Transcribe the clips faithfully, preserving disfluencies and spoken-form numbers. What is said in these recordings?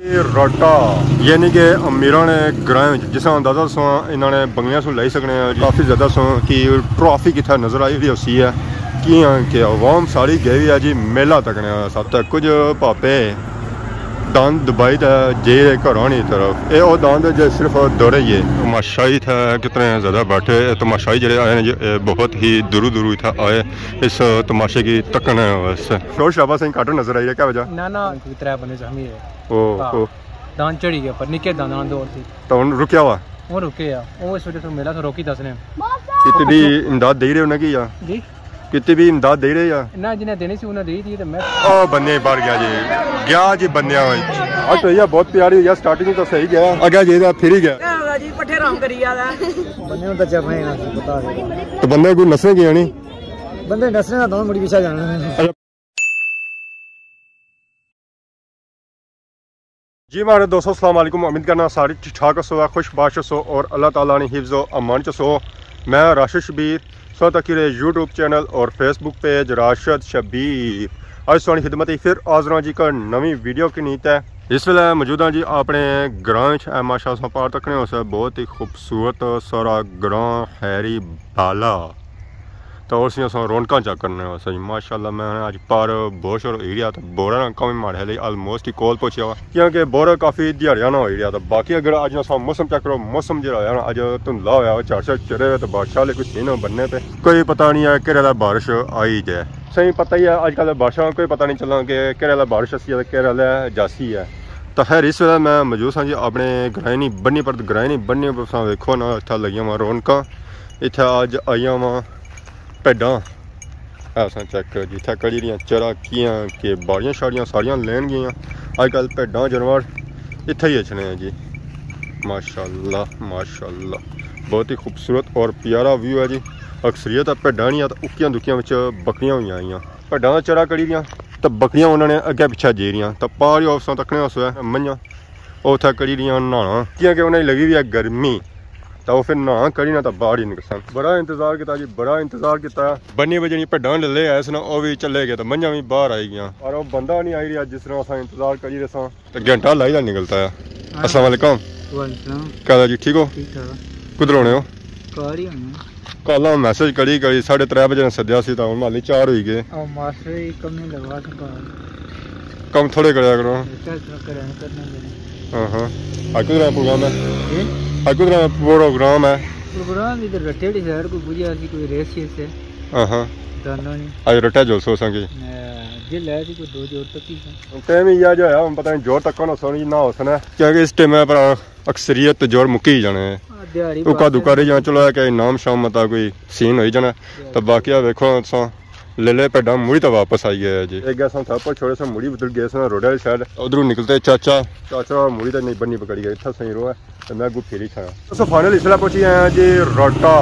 اے راٹا، یعنی کہ امیراں نے گراں وچ، جس اندازہ سو انہاں نے بنگلیاں سو لائی سکنے ہیں، کافی زیادہ سو کہ ٹریفک اتھا نظر آئی ہوئی ہوسی ہے، کیاں کہ عوام ساری گئی ہوئی ہے جی میلہ تکنے۔ سب تک کچھ پاپے داند دبائی تے جے گھرانی طرف، اے او داند ہے جو صرف دورے ہی ہے۔ تماشائی تھا کتنے زیادہ بیٹھے، اے تماشائی جڑے آئے ہیں جی، اے بہت ہی دورو دورو اتھا آئے اس تماشے کی تکنے واسطے۔ شور شرابہ سے گھٹ نظر آئی ہے، کیا وجہ؟ نہ، نہ، کوئی ترے بندے زخمی ہے۔ او، ہاں۔ او۔ داند چڑھی گیا، پر نکے داند آن دور سی۔ تو ہن رکیا ہوا؟ ہن رکے آ، او اس وجہ سے میلہ تو روکی دسنے۔ کتنی بھی امداد دے رہے ہو نا کہ یا؟ جی؟ کتنی بھی امداد دے رہے یا؟ نہ، جنہیں دینی سی، انہیں دے دی تے میں او بندے باہر گیا جی۔ گیا جی بندیاں وچ۔ اچھا، یہ بہت پیاری ہوئی ہے، سٹارٹنگ تو صحیح گیا۔ اگے جی دا پھر ہی گیا۔ اے جی پٹھے رام کری جادا۔ بندے ہن تے چڑھنے ہی نہ سی، پتہ ہے۔ تو بندے کوئی نسنے گئے نہیں؟ بندے نسنے نہ تو مڑی پیچھے جانا ہے۔ جی مہاڑے دوستو، السلام علیکم۔ امید کرنا سارے ٹھیک ٹھاک ہسو، خوش باش ہسو اور اللہ تعالیٰ نے حفظ و امان چ ہسو۔ میں راشد شبیر، سو تکی رہے یوٹیوب چینل اور فیس بک پیج راشد شبیر۔ اج سوانی خدمت ہی پھر حاضر ہاں جی، ایک نویں ویڈیو کی نیت ہے۔ اس ویلے موجود ہاں جی اپنے گراں وچ، اے ماشاءاللہ سو پار تکنے ہو سا، بہت ہی خوبصورت سارا گراں خیری بالا۔ تو اس نے اساں رونقاں چیک کرنے ہو سا جی۔ ماشاءاللہ میں اج پار بہت شور ایریا تے بورا نا کم ماڑے لئی آلموسٹ ہی کول پہنچیا ہوا، کیونکہ بورا کافی دیہاڑیاں نہ ہوئی رہیا تھا۔ باقی اگر اج اساں موسم چیک کرو، موسم جڑا ہویا نا اج دھندلا ہویا ہوا، چار چار چرے ہوئے تے بادشاہ لے کوئی سین بننے پہ، کوئی پتہ نہیں ہے کہڑے ویلے بارش آئی جائے۔ صحیح پتہ ہی ہے اج کل بارشاں کوئی پتہ نہیں چلنا کہ کہڑے ویلے بارش اسی ہے تے کہڑے ویلے جاسی ہے۔ تو خیر اس ویلے میں موجود ساں جی اپنے گرائنی بنی پر، گرائنی بنی پر تساں ویکھو نا اتھا لگیاں وا رونقاں، اتھا اج آئیاں وا بھیڈاں۔ اے اساں چیک کرو جی، اتھا کڑی رہیاں چرا کیاں کہ باڑیاں شاڑیاں ساریاں لین گئیاں۔ اج کل بھیڈاں جانور اتھا ہی اچھنے ہیں جی۔ ماشاءاللہ، ماشاءاللہ، بہت ہی خوبصورت اور پیارا ویو ہے جی۔ اکثریت بھیڈاں نہیں آ تے اکیاں دکیاں وچ بکریاں ہوئی آئیاں۔ بھیڈاں دا چرا کڑی رہیاں تے بکریاں انہاں نے اگے پچھے جی رہیاں۔ تے پار ہی اساں تکنے اس ویلے منجھاں او اتھا کڑی رہیاں نہانا، کیونکہ انہاں کی لگی ہوئی ہے گرمی، تے او پھر نہانا کڑی نہ تے باہر ہی نکلسن۔ بڑا انتظار کیتا جی، بڑا انتظار کیتا۔ بنی وچ جیہڑی بھیڈاں ڈلے آئے سن او وی چلے گئے تے منجھاں وی باہر آئی گیاں، پر او بندہ نہیں آئی رہیا جس طرح اساں انتظار کری رہے ساں۔ تے گھنٹہ لائی دا نکلتا ہے۔ ہاں۔ السلام علیکم۔ وعلیکم السلام۔ کیا حال ہے جی، ٹھیک ہو؟ ٹھیک ٹھاک۔ کدھر ہونے ہو؟ کار ہی ہونے۔ کل ہم میسج کری کری ساڑھے ترے بجے نے سدیا سی، تاں ہن مالی چار ہوئی گئے۔ او ماسٹر جی، کم نہیں لگا سکا۔ کم تھوڑے کریا کرو۔ ریسرچ کرنے کرنے دے۔ ہاں ہاں۔ اج کدھر پروگرام ہے؟ جی؟ اج کدھر پروگرام ہے؟ پروگرام ادھر رٹے والی سائیڈ کوئی بجھیا سی، کوئی ریس شیس ہے۔ ہاں ہاں۔ جاننا نہیں۔ اج رٹا جلسو ساں کی؟ اے، جی لے سی کوئی دو جوڑ تک ہی سن۔ ٹائم ہی یا جو ہے، ہن پتہ نہیں جوڑ تک ہونا سن نہ ہوسن ہے۔ کیونکہ اس ٹائم پر اکثریت تے جوڑ مکی ہی جانے ہیں۔ ہاں، دیہاڑی اکا بات دکا ہے۔ رہی جانا، چلو ہے کہ انعام شام متا کوئی سین ہوئی جانا۔ دیہاڑی۔ تو باقی آ ویکھو تساں، لے لے بھیڈاں مڑی تے واپس آئی گئے جی۔ ایک گیا ساں تھا پر چھوڑے ساں مڑی ادھر گئے ساں روڈ والی سائیڈ۔ ادھروں نکلتے چاچا، چاچا مڑی تے نہیں بنی پکڑی گئے، اتھا سہی رہو ہے۔ تے میں اگوں پھیری کھڑا۔ سو فائنل اس ویلے پہنچی آیا جی راٹا،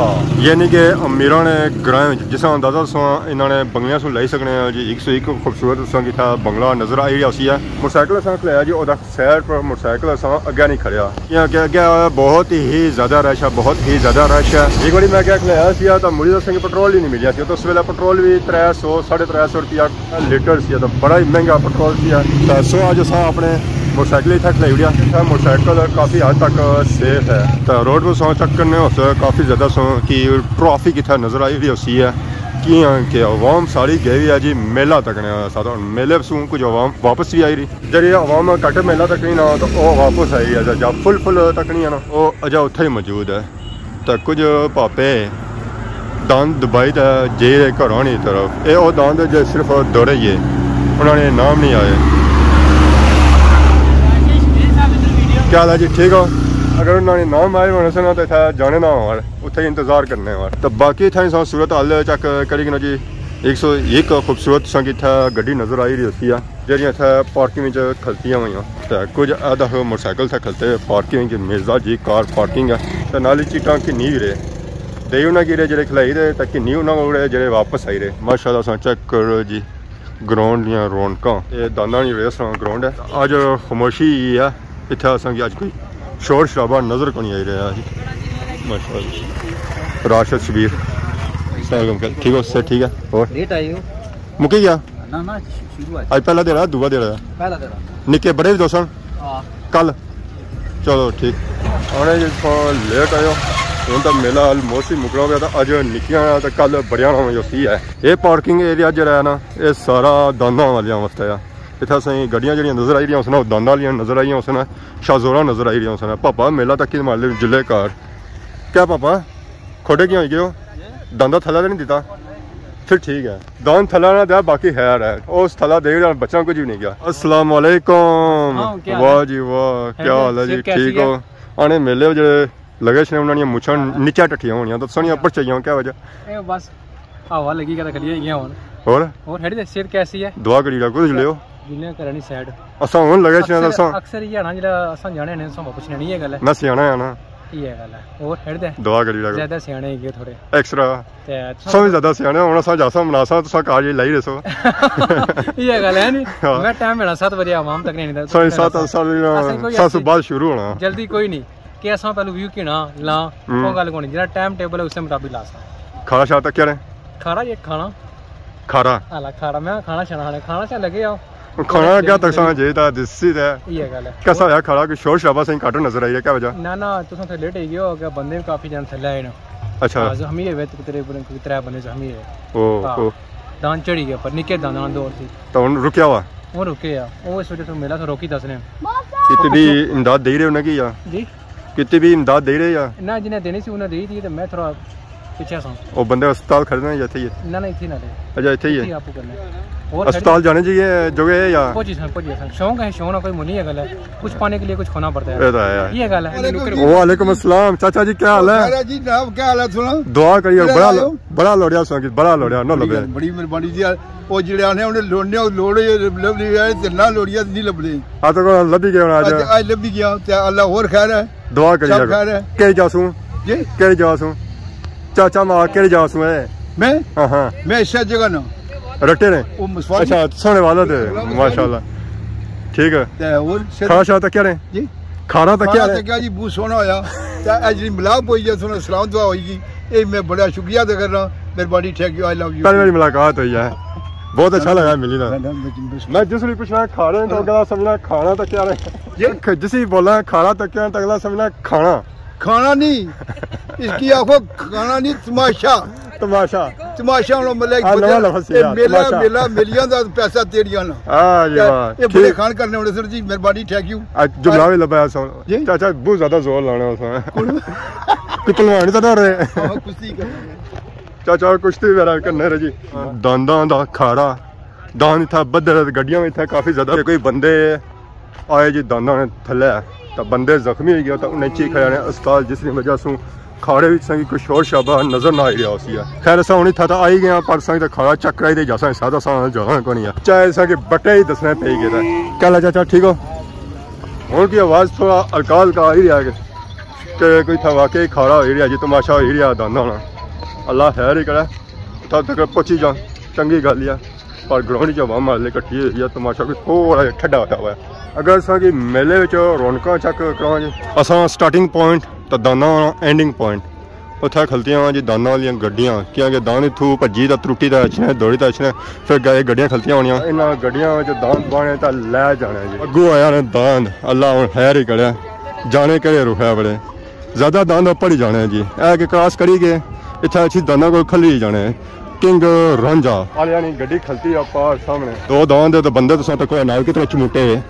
یعنی کہ امیراں نے گراں وچ، جس اندازہ سو انہاں نے بنگلیاں سو لائی سکنے ہیں جی، ایک سو ایک خوبصورت تساں کی اتھا بنگلہ نظر آئی رہیا ہوسی ہے۔ موٹرسائیکل اساں کھلایا جی، اودا سائیڈ پر موٹرسائیکل اساں اگے نہیں کھڑیا، کیونکہ اگے بہت ہی زیادہ رش ہے، بہت ہی زیادہ رش ہے۔ ایک باری میں اگے کھلایا سی تاں مڑی اساں کی پٹرول ہی نہیں ملیا سی، تو اس ویلے پٹرول بھی ترے سو، ساڑھے ترے سو روپیہ لیٹر سی، تو بڑا ہی مہنگا پٹرول سی۔ تو سو اج اساں اپنے موٹرسائیکل اتھا کھلائی اوڑیا، اتھا موٹرسائیکل کافی حد تک سیف ہے۔ تو روڈ پر سو چیک کرنے ہو سو کافی زیادہ سو کہ ٹریفک اتھا نظر آئی رہی ہوسی ہے، کیاں کہ عوام ساری گئی ہوئی ہے جی میلہ تکنے۔ ساتھ میلے سوں کچھ عوام واپس بھی آئی رہی۔ جیہڑی عوام گھٹ میلہ تکنی نا، تو او واپس آئی ہے، جا فل فل تکنی ہے نا، او اجا اتھے ہی موجود ہے۔ تے کچھ پاپے داند دبائی تے جے گھرانی طرف۔ اے او داند ہے جو صرف دورے ہی ہے، انہاں نے نام نہیں آئے۔ کیا حال ہے جی، ٹھیک ہو؟ اگر انہاں نے نام آئے ہونے سن تے اتھا جانے نہ ہو، اتھے ہی انتظار کرنے ہو۔ تے باقی اتھا انسان صورت حال چیک کری کنا جی، ایک سو ایک خوبصورت تساں کی اتھا گڈی نظر آئی رہی ہوسی ہے۔ جیہڑیاں اتھے پارکنگ وچ کھلتیاں ہوئیاں۔ تے کچھ ادھا موٹرسائیکل اتھے کھلتے پارکنگ، مرزا جی کار پارکنگ ہے۔ تے نال ہی چیٹاں گھنی وی رہے۔ دئی انہاں کی رہے جیہڑے کھلائی رہے، تے گھنی انہاں کول رہے جیہڑے واپس آئی رہے۔ ماشاءاللہ تساں چیک کرو جی، گراؤنڈ دیاں رونقاں۔ اے دانداں نی ریس نا گراؤنڈ ہے۔ اج خاموشی ہی ہے۔ اتھے اساں کی اج کوئی شور شرابہ نظر کونی آئی رہیا ہے۔ ماشاءاللہ۔ راشد شبیر۔ السلام علیکم، ٹھیک ہو؟ صحت ٹھیک ہے؟ اور؟ لیٹ آئے ہو؟ مکی گیا؟ نہ، نہ، شروع ہے۔ اج پہلا دیہاڑا، دوجا دیہاڑا؟ پہلا دیہاڑا۔ نکے بڑے وی دو سن؟ کل۔ چلو ٹھیک۔ آنے جی تھوڑا لیٹ آئے ہو۔ ہن تاں میلہ آلموسٹ ہی مکنا پیا، تاں اج نکیاں تے کل بڑیاں ہونا جو سی ہے۔ اے پارکنگ ایریا جڑا ہے نا، اے سارا دانداں والیاں واسطے ہے۔ اتھے اساں گڈیاں جڑیاں نظر آئی رہیاں ہوسن، او دانداں والیاں نظر آئیاں ہوسن، شاہ زوراں نظر آئی رہیاں ہوسن۔ پاپا میلہ تک ہی مال جلے کار۔ کیا پاپا؟ کھوٹے کیاں ہوئی گئے ہو؟ داندا تھلا تے نہیں دیتا؟ پھر ٹھیک ہے۔ دان تھلا نہ دیا، باقی خیر ہے۔ اس تھلا دے رہا، بچاں کچھ بھی نہیں گیا۔ السلام علیکم۔ ہاں، کیا حال ہے؟ واہ جی واہ، کیا خیریت؟ حال ہے جی؟ صحت کیسی ٹھیک ہے؟ ہو؟ آنے میلے جڑے لگے شنے، انہاں نیاں مچھاں نیچے ٹٹیاں ہونیاں، تو سنیاں اچھا۔ اوپر چاہیے، کیا وجہ؟ اے بس ہوا لگی کہ کھلیاں ہی گیاں ہن۔ اور؟ اور ہیڈ دے صحت کیسی ہے؟ دعا کری رکھو، جلے ہو۔ جلے کرانی سائیڈ۔ اساں ہن لگے شنے، اکثر، اساں اکثر یہ نا جڑا اساں جانے نے، اساں پچھنے نہیں یہ گل ہے۔ میں سیانا ہے نا۔ یہ گل ہے۔ اور ہیڈ دے؟ دعا کری رکھو۔ زیادہ سیانے ہی گئے تھوڑے۔ ایکسٹرا۔ تے سو بھی زیادہ سیانے ہونا، سا جاسا مناسا، تو سا کار جی لائی رسو۔ یہ گل ہے نہیں۔ ہاں۔ میں ٹائم میرا سات بجے عوام تک نہیں، سو سات، سات، سات بعد شروع ہونا۔ جلدی کوئی نہیں۔ کہ اساں پہلو ویو کینا لاں، ہوں۔ او گل کونی، جڑا ٹائم ٹیبل ہے، اس دے مطابق لا ساں۔ کھانا شانا تک کیا رہے؟ کھانا یہ کھانا۔ کھانا؟ ہالا کھانا، میں کھانا شانا کھانا، کھانا شانا لگے آؤ۔ کھانا کیا تک ساں جے تا دسی تے۔ یہ گل ہے۔ کیسا ہویا کھانا؟ کوئی شور شرابہ سائیں گھٹ نظر آئی رہا، کیا وجہ؟ نہ، نہ، تساں تھے لیٹ ہی گئے ہو، کہ بندے بھی کافی جن تھلے آئے نا۔ اچھا۔ ہاں، ہم ہی ہے، تقریباً کوئی ترے بندے سے ہم ہی ہے۔ او، ہاں۔ او۔ دان چڑھی گیا، پر نکے دان، دان دو سی۔ تو ہن رکیا ہوا؟ ہن رکے آ۔ او اس وجہ سے میلہ تو روکی دسنے۔ کتنی بھی امداد دے رہے ہو نا کہ یا؟ جی؟ کتنی بھی امداد دے رہے یا؟ نہ، جنہیں دینی سی، انہیں دے دی، تے میں تھوڑا پچھے سا۔ او بندے اسپتال کھڑے نے یا اتھے ہی ہے؟ نہ، نہ، اتھے نہ دے۔ اچھا، اتھے ہی ہے؟ اتھے ہی آپ کو کرنا ہے۔ اور اسپتال جانے چاہیے جو ہے یا؟ پہنچی سن، پہنچی سن۔ شوق ہے، شوق نہ کوئی منی ہے گل ہے۔ کچھ پانے کے لیے کچھ کھونا پڑتا ہے۔ یہ تو ہے۔ یہ گل ہے۔ وعلیکم السلام چاچا جی، کیا حال ہے؟ خیر ہے جی جناب، کیا حال ہے سنا؟ دعا کریے، کیا بڑا حال ہے؟ بڑا لوڑیا سو کہ بڑا لوڑیا، نہ بڑی لبے۔ گل، بڑی مہربانی جی۔ او جڑے آنے انہیں لوڑنے، او لوڑے لبنے آئے، تے نہ لوڑیا تے نہیں لبنے۔ آ تو کوئی لبھی گیا ہونا اج۔ اج، اج لبھی گیا، تے اللہ اور خیر ہے۔ دعا کریے سب کرو۔ خیر ہے۔ کہڑی جا سوں؟ جی؟ کہڑی جا سوں؟ چاچا ماں کہڑی جا سوں ہے؟ میں؟ ہاں، ہاں۔ میں اس جگہ نا۔ رٹے نے؟ او مسوالی۔ اچھا، سونے والا تے، ماشاءاللہ۔ ٹھیک ہے۔ تے اور سر؟ کھانا شانا تک کیا رہے؟ جی؟ کھانا تک کیا کھانا رہے؟ تک کیا جی، بہت سونا ہویا۔ تے اج جی ملاپ ہوئی ہے، سونا سلام دعا ہوئی گی۔ اے میں بڑا شکریہ ادا کرنا، مہربانی، thank you, I love you۔ پہلے میری ملاقات ہوئی ہے، بہت اچھا لگا ملی نا۔ میں جس ویلے پوچھنا کھانا تو اگلا سمجھنا کھانا تو کیا رہے؟ جی؟ جس ویلے بولا کھانا تو کیا، تو اگلا سمجھنا کھانا۔ کھانا نہیں، اس کی آخو کھانا نہیں، تماشا۔ تماشا۔ تماشا ہونا مطلب ایک آ، نواں لفظ سی اے یار، میلہ، تماشا۔ میلہ، میلیاں دا پیسہ تیریاں نا۔ آ جی واہ، اے بڑے ٹھیک۔ خان کرنے ہونے سر جی، مہربانی، thank you۔ اج جملہ بھی لبا سو۔ جی؟ چاچا بہت زیادہ زور لانا اس میں۔ کوئی پہلوانی تو نہ رہے۔ ہاں، کشتی کرنا ہے۔ چاچا کشتی وغیرہ کرنے رہے جی۔ دانداں دا کھارا، داند اتھا بدھے، گڈیاں وی اتھا کافی زیادہ۔ کوئی بندے آئے جی دانداں نے تھلے، تاں بندے زخمی ہوئی گئے، تاں انہیں چی کھڑے نے اسپتال، جس دی وجہ سوں کھارے وچ سنگی کوئی شور شابا نظر نہ آئی رہیا ہوسی ہے۔ خیر، اساں ہن اتھا تاں آئی گئے آں، پر سنگی تاں کھارا چیک کرائی تے جاساں، سادہ ساں جانا کونی ہے۔ چاہے سنگی بٹے ہی دسنے پئی گئے۔ کیا حال ہے چاچا، ٹھیک ہو؟ ہن کی آواز تھوڑا ہلکا ہلکا آئی رہیا ہے کہ کوئی تھا واقعی کھارا ہوئی رہیا جی، تماشا ہوئی رہیا دانداں نا۔ اللہ خیر ہی کرے، اتھا تک پہنچی جاں، چنگی گل ہے۔ پر گراؤنڈ چ عوام والے کٹھی ہوئی ہے، تماشا کوئی تھوڑا جہا ٹھڈا ہویا ہوا ہے۔ اگر اساں کی میلے وچ رونقاں چیک کراں جی، اساں سٹارٹنگ پوائنٹ تے دانداں والا اینڈنگ پوائنٹ، اتھے کھلتیاں واں جی دانداں والیاں گڈیاں، کیونکہ داند اتھوں بھجی تے ترٹی تے اچھنے، دوڑی تے اچھنے، پھر گئے گڈیاں کھلتیاں ہونیاں۔ انہاں گڈیاں وچ داند بانے تے لے جانے جی۔ اگوں آیا نے داند، اللہ ہن خیر ہی کرے، جانے کہڑے رخ ہے بڑے۔ زیادہ داند اپر ہی جانے ہیں جی۔ اے کہ کراس کری گئے، اتھا اچھی دانداں کول کھلی ہی جانے ہیں۔ کنگ رانجھا۔ آلے آنی گڈی کھلتی ہے پار سامنے۔ دو داند ہے تو بندے تساں تکو نال کتنے چموٹے ہے۔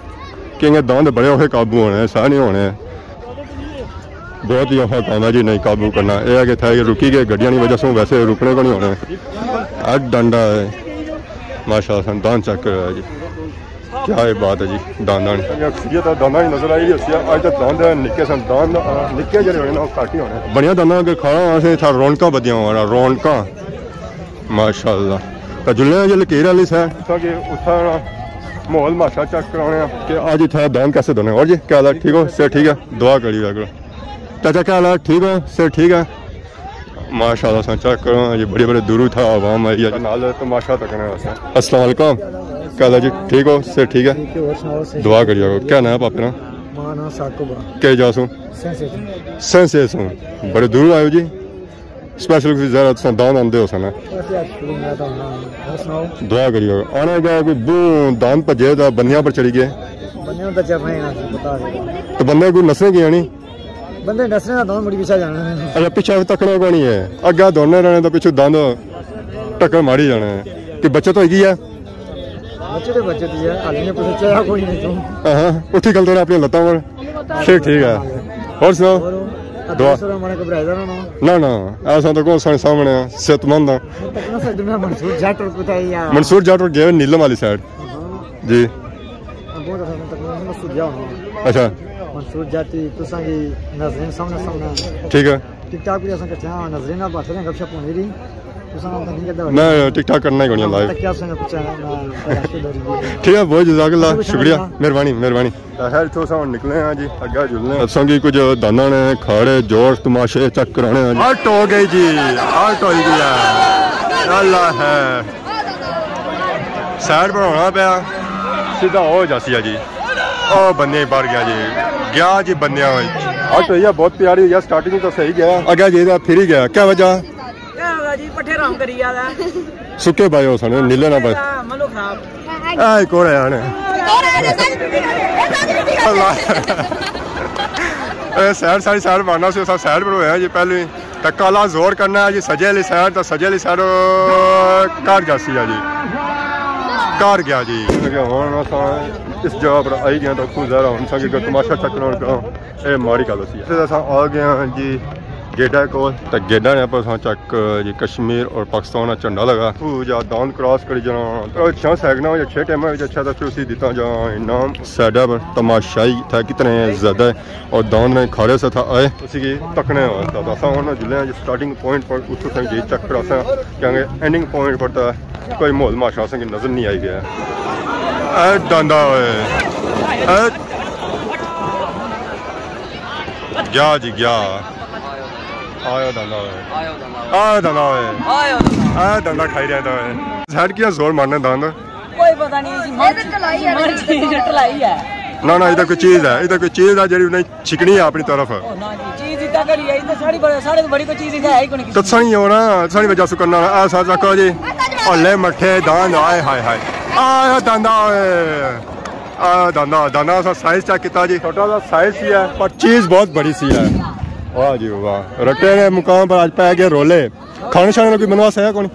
کنگ داند بڑے اوکھے قابو ہونے، ساہ نہیں ہونے۔ بہت ہی اوکھا کام ہے جی، نہیں قابو کرنا۔ اے ہے کہ تھا کہ رکی گئے گڈیاں نی وجہ سے، ویسے رکنے کو نہیں ہونے۔ اڈ ڈنڈا ہے۔ ماشاءاللہ، داند چیک کرو جی۔ کیا ہی بات ہے جی، دانداں نی۔ اکثریت دانداں نی نظر آئی ہوسی ہے، اج تک داند نکے سن، داند، آ، نکے جڑے ہونے نا، او گھٹ ہی ہونے۔ بڑیاں دانداں اگر کھانا ہونا سی، اتھا رونقاں بدیاں ہونا، رونقاں۔ ماشاءاللہ۔ تے جلنے آں جی لکیر آلی سائیڈ، تاکہ اتھا نا ماحول ماشا چیک کرانے آں کہ اج اتھا داند کیسے دونے۔ اور جی، کیا حال ہے؟ ٹھیک ہو؟ صحت ٹھیک ہے؟ دعا کری رہا کرو۔ چاچا، کیا حال ہے؟ ٹھیک ہو؟ صحت ٹھیک ہے؟ ماشاءاللہ، اساں چیک کرو جی، بڑی بڑی دوروں تھا عوام آئی ہے نال تماشا تکنے واسطے۔ السلام علیکم، کیا حال ہے جی؟ ٹھیک ہو؟ صحت ٹھیک ہے؟ ٹھیک ہے، اور سناؤ، صحت؟ دعا کریے، کیا نام ہے آپ نا؟ ماں نام ثاقب ہے۔ کیا جا سوں؟ سینسے سوں۔ سینسے سوں۔ بڑے دوروں آئے ہو جی؟ اسپیشل کوئی زیادہ تساں داند آندے ہو سن۔ بس یار، شروع میں تو ہاں۔ اور سناؤ؟ دعا کریے۔ آنے گیا کوئی بو داند بھجے تے بندیاں پر چڑھی گئے۔ ہن تے چرنا ہی نہ، پتہ ہے۔ تو بندے کوئی نسنے کی نہیں؟ بندے نسنے نا، دونوں مڑی پیچھے جانا ہے۔ اچھا، پیچھے تکنا کوئی نہیں ہے، اگے دوڑنے رہنے تو پیچھے دند ٹکر ماری جانا ہے۔ کہ بچت ہوئی گئی ہے؟ بچت تو بچت ہی ہے، حال میں کچھ چاہیا کوئی نہیں تو۔ ہاں، اٹھی کل تھوڑا اپنی لتاں پر۔ ٹھیک، ٹھیک ہے۔ اور سناؤ؟ اور دعا۔ دوسرا ہمارا گھبرائے دا نہ۔ نہ، نہ، ایسا تو کون سارے سامنے ہیں، صحت مند ہیں۔ تکنا سا دنیا منصور جٹ اور کتا ہی ہے۔ منصور جٹ اور گئے نیلم والی سائیڈ۔ ہاں۔ جی۔ بہت اچھا، تقریباً منصور جا ہونا۔ اچھا۔ منصور جاتی، تساں کی ناظرین سامنے سامنے۔ ٹھیک ہے۔ ٹک ٹاک بھی اساں کٹھے ہاں، ناظرین نال بات کریں، گپ شپ ہونی رہی۔ تساں نال تاں نہیں کردا ہویا۔ میں ٹک ٹاک کرنا ہی کونی ہاں، لائیو۔ تک کیا سنگا پچھا ہے، میں تلاش کر رہی ہوں۔ ٹھیک ہے، بہت جزاک اللہ، شکریہ، شکریہ۔ مہربانی، مہربانی۔ خیر، اتھوں اساں ہن نکلے ہاں جی، اگے جلنے ہاں۔ اساں کی کچھ دانداں نے کھاڑے جوش تماشے چیک کرانے ہاں جی۔ ہٹ ہو گئی جی، ہٹ ہوئی گئی ہے۔ اللہ ہے۔ سائیڈ بنانا پیا، سیدھا ہو جاسی ہے جی۔ او بندے باہر گیا جی، گیا جی بندیاں وچ۔ ہٹ ہوئی ہے، بہت پیاری ہوئی ہے، سٹارٹنگ تو صحیح گیا، اگے جی دا پھر ہی گیا۔ کیا وجہ؟ کیا ہوگا جی، پٹھے رام کری جاتا ہے۔ سکے بھائی ہو سنے، نیلے نہ بھائی۔ ملو خراب۔ اے ایک اور ہے آنے۔ اللہ۔ اے سائیڈ، ساری سائیڈ مارنا سی، سب سائیڈ پر ہویا جی پہلے۔ تے کالا زور کرنا ہے جی سجے والی سائیڈ، تے سجے والی سائیڈ کر جاسی ہے جی، کر گیا جی۔ ہن اساں اس جگہ پر آئی گئے تاں خوب ظاہر ہن ساں کہ تماشا چیک کرنا پیا۔ اے ماڑی گل ہوسی ہے۔ پھر اساں آ گئے ہاں جی گیٹا کول، تے گیٹا نے پر اساں چیک جی کشمیر اور پاکستان نا جھنڈا لگا۔ تو جا داند کراس کری جانا۔ تے چھیاں سیکنڈاں یا چھ ٹائماں وچ اچھا تاں پھر اسی دتا جا انعام۔ سائیڈا پر تماشائی تھا کتنے زیادہ ہے۔ اور داند نے کھاڑے سے تھا آئے، اسی کی تکنے واسطے۔ تو اساں ہن جلے ہیں جی سٹارٹنگ پوائنٹ پر، اتھوں سے جی چیک کراساں، کیونکہ اینڈنگ پوائنٹ پر تو کوئی ماحول ماشاء اساں کی نظر نہیں آئی گیا۔ اے داندا ہوئے، اے گیا جی گیا۔ آیا داندا ہوئے، آیا داندا ہوئے، آیا داندا کھائی رہا تھا۔ سائیڈ کیا زور مارنے داند۔ کوئی پتہ نہیں، اسی مرچی، اسی مرچی ٹلائی ہے۔ نہ، نہ، ادھر کوئی چیز ہے، ادھر کوئی چیز ہے جیڑی انہیں چھکنی ہے اپنی طرف۔ او نہ جی، چیز اتنا کری ہے، اتنا ساڑی بڑے، ساڑے تو بڑی کوئی چیز اتنا ہے ہی کونی۔ تساں ہی ہو نا، تساں ہی وجہ سے کرنا نا، ایسا تکو جی۔ ہلے مٹھے داند، آئے ہائے ہائے۔ آیا داندا ہوئے۔ آیا داندا، داندا سا سائز چیک کیتا جی، چھوٹا سا سائز سی ہے، پر چیز بہت بڑی سی ہے۔ واہ جی واہ، رٹے نے مقام پر اج پے گئے رولے۔ کھانے شانے نا کوئی بندوبست ہے کونی؟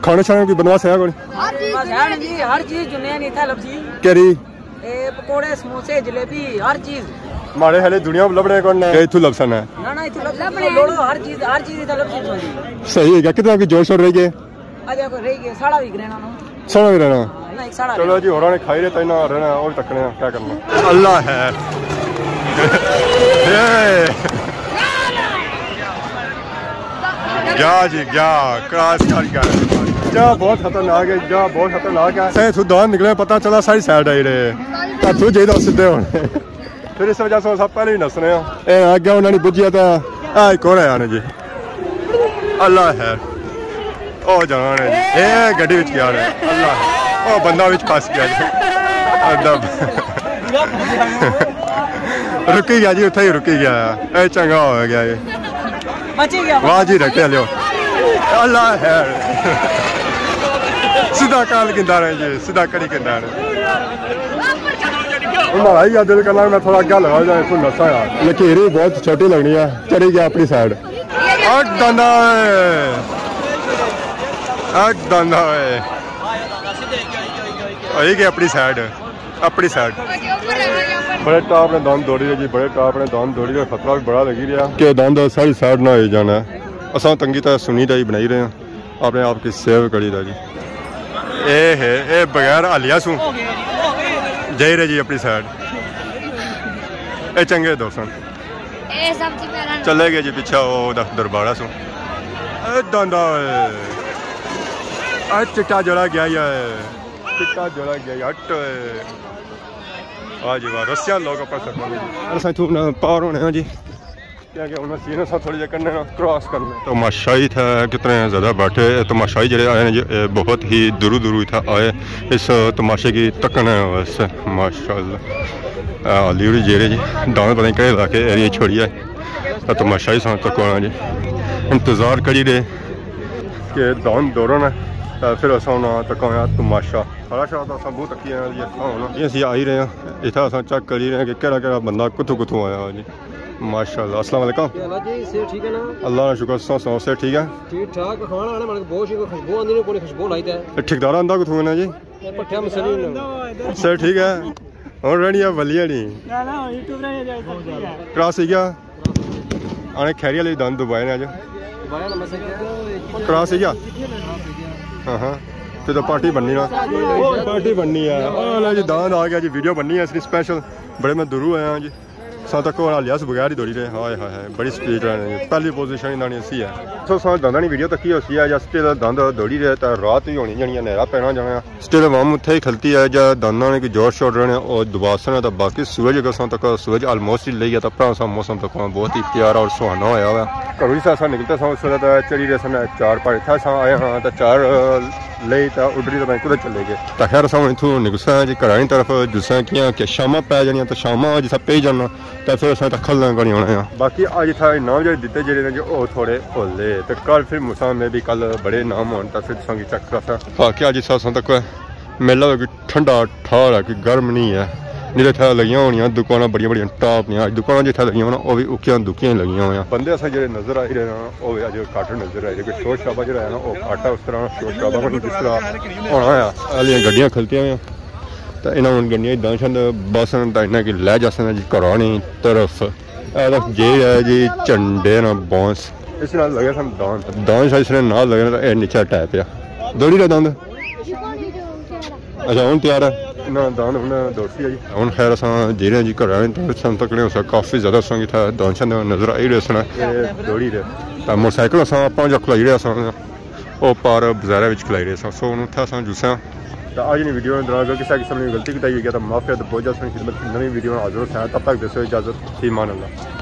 کھانے شانے نا کوئی بندوبست ہے کونی؟ ہر چیز بس ہے نا جی، ہر چیز دنیا نہیں تھا لبھی۔ کیری؟ اے پکوڑے، سموسے، جلیبی، ہر چیز۔ ماڑے خیال دنیا لبنے کون نے؟ اے اتھوں لبسن ہے۔ نہ، نہ، اتھوں لبسن لوڑو، ہر چیز، ہر چیز اتھا لبھی جی۔ صحیح ہے، کتنا کوئی جوڑ شوڑ رہی گئے؟ اجے کوئی رہی گئے، ساڑا بھی رہنا نا۔ ساڑا بھی رہنا۔ نہ، ایک ساڑا چلو رہنا۔ جی، ہوراں نے کھائی رہے تے انہاں رہنا، اور تکنے آں، کیا کرنا۔ اللہ ہے۔ اے۔ گیا جی، گیا، کراس کر گیا۔ جا بہت خطرناک ہے، جا بہت خطرناک ہے۔ سے اتھوں داند نکلے، پتہ چلا ساری سائیڈ آئی رہے۔ تے اتھوں جائی دا سدھے ہونے۔ پھر اس وجہ سے سب پہلے ہی نسنے ہاں۔ اے اگے انہاں نے بجیا تے اے ایک اور آیا نے جی۔ اللہ ہے۔ او جانا نے جی۔ اے گڈی وچ گیا نے۔ اللہ ہے۔ او بندہ وچ پھس گیا جی۔ ادب۔ رکی گیا جی، اتھے ہی رکی گیا۔ اے چنگا ہو گیا اے۔ بچی گیا۔ واہ جی، رٹے لیو۔ اللہ ہے۔ سیدھا کال گندا رہے جی، سیدھا کڑی گندا رہے۔ ہن مہاڑا ہی دل کرنا میں تھوڑا اگے لگا جائے، اتھوں نسا یار۔ لکیر وی بہت چھوٹی لگنی ہے، چڑھی گیا اپنی سائیڈ۔ اک داندا ہوئے، اک داندا ہوئے۔ ہوئی گیا اپنی سائیڈ، اپنی سائیڈ۔ بڑے ٹاپ نے داند دوڑی رہے جی، بڑے ٹاپ نے داند دوڑی رہے، خطرہ بھی بڑا لگی رہیا کہ داند ساری سائیڈ نہ ہوئی جانا ہے۔ اساں تنگی تے سنی تے ہی بنائی رہے ہیں۔ اپنے آپ کی سیو کری دا جی۔ اے ہے، اے بغیر حالیہ سوں جائی رہے جی اپنی سائیڈ۔ اے چنگے دوست ہن۔ اے سب چیز پہلا چلے گئے جی پچھے او دا دربارہ سوں۔ اے داندا اے۔ اے چٹا جڑا گیا ہی اے۔ چٹا جڑا گیا ہی ہٹ اے۔ واہ جی واہ، رسیاں لوگ اپر سٹنے جی۔ اساں اتھوں پار ہونے ہاں جی۔ کیا کہ انہاں سین اساں تھوڑی جے کرنے نا، کراس کرنے۔ تماشائی تھے کتنے زیادہ بیٹھے، تماشائی جڑے آئے نے جی، اے بہت ہی دوروں دوروں اتھا آئے اس تماشے کی تکنے واسطے۔ ماشاءاللہ۔ اے حالی ہوری جیڑے جی، داند پتہ نہیں کہڑے علاقے ایریے چھوڑی آئے۔ اے تماشائی ساں تکو آنا جی۔ انتظار کری رہے کہ داند دوڑن ہے۔ تے پھر اساں انہاں تکایا تماشا۔ سارا شاہ تاں اساں بہت تکی آئے ہاں جی، اتھاں ہونا۔ جی اسی آئی رہے ہاں، اتھاں اساں چیک کری رہے ہاں کہ کہڑا کہڑا بندہ کتھوں کتھوں آیا ہوا جی۔ ماشاءاللہ، السلام علیکم۔ کیا حال ہے جی؟ صحت ٹھیک ہے نا؟ اللہ کا شکر، سو سو صحت ٹھیک ہے؟ ٹھیک ٹھاک، کھانا آنے مطلب بہت شی خوشبو آندی نے، کوئی خوشبو لائی تے۔ اے ٹھیکیدار آندا کتھوں ہے نا جی؟ اے پٹھیا مسلی نے۔ صحت ٹھیک ہے؟ ہن رہنی ہے ولی آنی۔ نہ، نہ، یوٹیوب رہنی ہے، سب ٹھیک ہے۔ کراس ہوئی گیا؟ آنے کھیری والے دند دبائے نے اج۔ کراس ہوئی گیا؟ ہاں، ہاں۔ پھر تو پارٹی بننی نا۔ پارٹی بننی ہے۔ او لو جی، دند آ گیا جی، ویڈیو بننی ہے اس کی سپیشل۔ بڑے میں دوروں آیا ہاں جی۔ ساں تک اور حالیہ سے بغیر ہی دوڑی رہے۔ ہائے، ہائے، ہائے، بڑی سپیڈ رہنے جی۔ پہلی پوزیشن انہاں نے اسی ہے۔ سو ساں دنداں نی ویڈیو تکی ہوسی ہے، جس تے دند دوڑی رہے تے رات ہی ہونی جانی ہے، نیرا پینا جانا ہے۔ سٹل عوام اتھے ہی کھلتی ہے، جا دانداں نے کوئی جوڑ شوڑ رہنے، او دباسن ہے، تاں باقی سورج اگر ساں تک، سورج آلموسٹ ہی لئی گیا، تاں پرا ساں موسم تک بہت ہی پیارا اور سہانا ہویا ہوا۔ گھروں ہی ساں نکلتے ساں اس ویلے تاں چڑھی رہے ساں چار پار، اتھا ساں آئے ہاں تاں چار لئی تاں اڈری تاں کدھر چلے گئے۔ تاں خیر اساں ہن اتھوں نکلساں جی گھراں نی طرف، جساں کیاں کہ شاماں پے جانیاں تاں شاماں جساں پے جانا۔ تے پھر اساں تاں کھلنا گنی ہونا آ۔ باقی اج اتھا انعام جیہڑے دتے جیہڑے نے جو او تھوڑے ہولے تے کل پھر مساں میں بھی کل بڑے انعام ہون تاں پھر تساں کی چیک کراساں۔ باقی اج اتھا اساں تک میلہ ہوئے کوئی ٹھنڈا ٹھار ہے، کوئی گرم نہیں ہے۔ نہیں تے اتھا لگیاں ہونیاں دکاناں بڑیاں بڑیاں ٹاپ نیاں، اج دکاناں جتھا لگیاں ہونا او وی اکیاں دکیاں ہی لگیاں ہویاں۔ بندے اساں جیہڑے نظر آئی رہے نا او وی اج گھٹ نظر آئی رہے، کہ شور شرابہ جیہڑا ہے نا او گھٹ ہے، اس طرح شور شرابہ نہیں جس طرح ہونا ہے۔ آلیاں گڈیاں کھلتیاں ہویاں۔ تے انہاں ہن گڈیاں اچ داں شند باسن تے انہاں کی لے جاسن جی گھراں نی طرف۔ اے تاں جے ہے جی جھنڈے نا بانس۔ اس نال لگے سن داند۔ داند شاید اس نے نال لگے نا تے اے نیچے ٹے پیا۔ دوڑی رہا داند۔ اچھا ہن تیار ہے۔ نہ داند ہن دوڑسی ہے جی۔ ہن خیر اساں جیڑے جی گھراں نی طرف سن تکنے اساں کافی زیادہ اساں کی اتھا داند شند نظر آئی رہے سن۔ اے دوڑی رہے۔ تے موٹر سائیکل اساں اپاں جو کھلائی رہے ساں۔ او پار بازارے وچ کھلائی رہے ساں۔ سو ہن اتھا اساں جلساں۔ تے اج نی ویڈیو نے دوران اگر کسے قسم نی غلطی کوتاہی ہوئی گیا تاں معافی تے بہت جلد تساں نی خدمت نویں ویڈیو نال حاضر ہوساں۔ تب تک دیسو اجازت، فی امان اللہ۔